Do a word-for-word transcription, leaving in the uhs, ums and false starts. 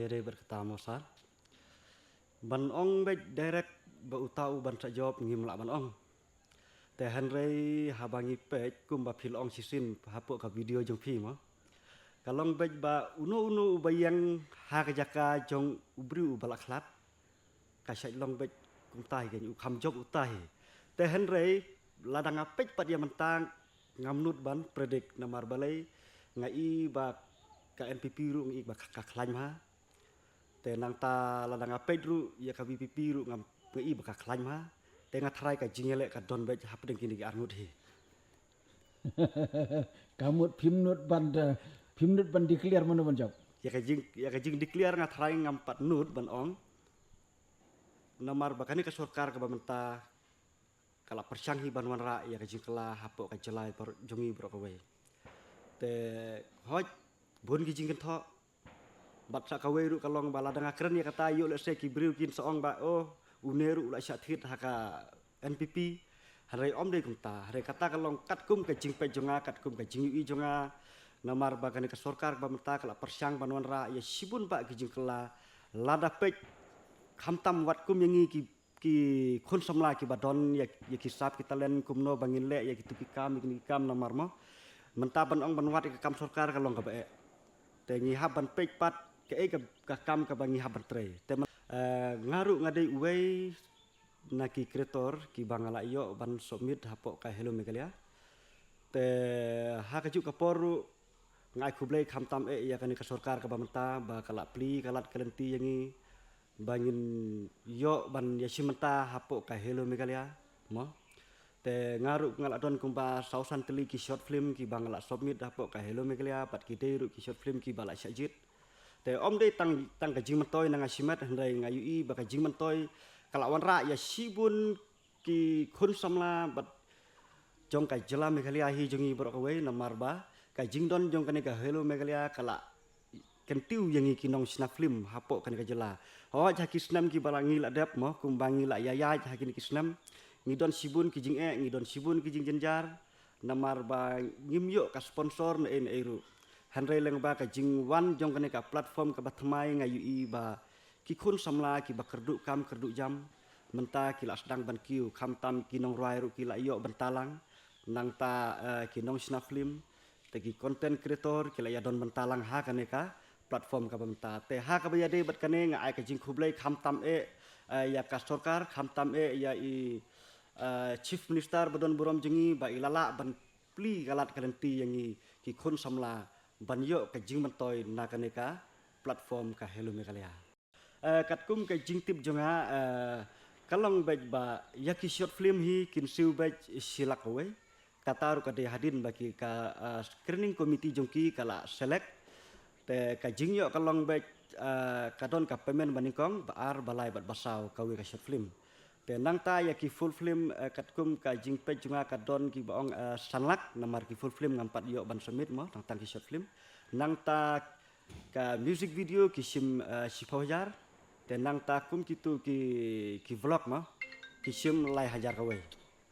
Dei bad kata mo sir. Ban ong beit direct ba uta u ban sa jop ngim lah ban ong. Te hynrei haba ngi peit kumba phi la ong shisien hapoh ka video jong phi mo. Ka long beit ba uno uno uba ïeng ha ka jaka jong u briew uba la khlad. Ka shait long beit kumta hi, kan u kham jop uta hi. Te hynrei lada nga peit pat ïa mynta ngam nud ban predict namar balei nga i ba ka N P P ruh nga i ba ka, ka khlaiñ bha. Te nangta lada nga peit ruh ïa ka V P P ruh ngam, nga i ba ka khlaiñ bha. Te nga tharai ka jingïaleh ka don beit hapdeng kine ki arngut hi. Ka mut phim nud ban da, phim nud ban declare mano ban jop. Ïa ka jing, ïa ka jing declare nga tharai ngam pat nud ban ong. Namar ba kane ka sorkar kaba mynta ka la pyrshang hi ban wanrah ïa ka jingkylla hapoh ka jylla baroh jong ngi baroh kawei. Te hooid bun ki jingkynthoh. Bad sa kawei ruh ka long ba lada nga kren ïa kata ïoh lehse ki briew kin sa ong ba oh, une ruh u la shah thied ha ka N P P. Hynrei ym dei kumta, hynrei kata ka long katkum ka jingpeit jong nga, katkum ka jingïohi jong nga. Namar ba kane ka sorkar ba mynta ka la pyrshang ban wanrah ïa shibun bah ki jingkylla. Lada peit khamtam wat kum ïa ngi ki ki khun samla kiba don ïa, ïa ki sap ki talent kumno ba ngin leh ïa kitu ki kam, ïa kine ki kam namar mo. Mynta ban ong ban wad ïa ka kam sorkar ka long kaba eh. Te ngi hap ban peit pat kaei ka, ka kam kaba ngi hap ban trei. Te man, eh, nga ruh nga dei uwei na ki creator kiba nga la ïoh ban submit hapoh ka Hello Meghalaya. Te ha kajuh ka por ruh nga ai khublei khamtam eh ïa kane ka sorkar kaba mynta ba ka la plie ka lad ka lynti ïa ngi ba ngin ïoh ban ïashim bynta hapoh ka Hello Meghalaya mo. Te nga ruh nga la don kumba saw san tylli ki short film kiba nga la submit hapoh ka Hello Meghalaya bad ki dei ruh ki short film kiba la shah jied. Te ym dei tang, tang ka jingmyntoi na nga shimet, hynrei nga ïohi ba ka jingmyntoi ka la wanrah ïa shibun ki khun samla bad jong ka jylla Meghalaya hi jong ngi baroh kawei namar ba ka jingdon jong kane ka Hello Meghalaya ka la kyntiew ïa ngi ki nongshna film hapoh kane ka jylla. Hooid ha ki snem kiba la ngi la dep mo, kumba ngi la ïaid ha kine ki snem, ngi don shibun ki jingeh, ngi don shibun ki jingjynjar. Namar ba ngim ïoh ka sponsor ne ei ne ei ruh. Hynrei lyngba ka jingwan jong kane ka platform kaba thymmai nga ïohi ba ki khun samla kiba kyrduh kam kyrduh jam mynta ki la sdang ban kiew, khamtam ki nongrwai ruh ki la ïoh bynta lang. Nangta, eh, ki nongshna film, te ki content creator ki la ïadon bynta lang ha kane ka platform kaba mynta. Te ha kaba ïadei bad kane nga ai ka jingkhublei khamtam eh, eh, ïa ka sorkar, khamtam eh ïa i, eh, Chief Minister ba don burom jong ngi ba i la lah ban plie ka lad ka lynti ïa ngi ki khun samla ban ïoh ka jingmyntoi na kane ka platform ka Hello Meghalaya. Eh, katkum ka jingtip jong nga, eh, ka long beit ba ïa ki short film hi kin siew beit shi lak kawei. Kata ruh ka dei hadien ba ki ka, eh, screening committee jong ki ka la select. Te ka jingïoh ka long beit, eh, ka don ka payment ba nyngkong, ba ar, ba lai bad ba saw kawei ka short film. Te nangta ïa ki full film, eh, katkum ka jingpeit jong nga ka don kiba ong, eh, san lak, namar ki full film ngam pat ïoh ban submit mo, tang tang ki short film. Nangta ka music video ki shim, eh, shiphew hajar. Te nangta kum kitu ki, ki vlog mo, ki shim lai hajar kawei.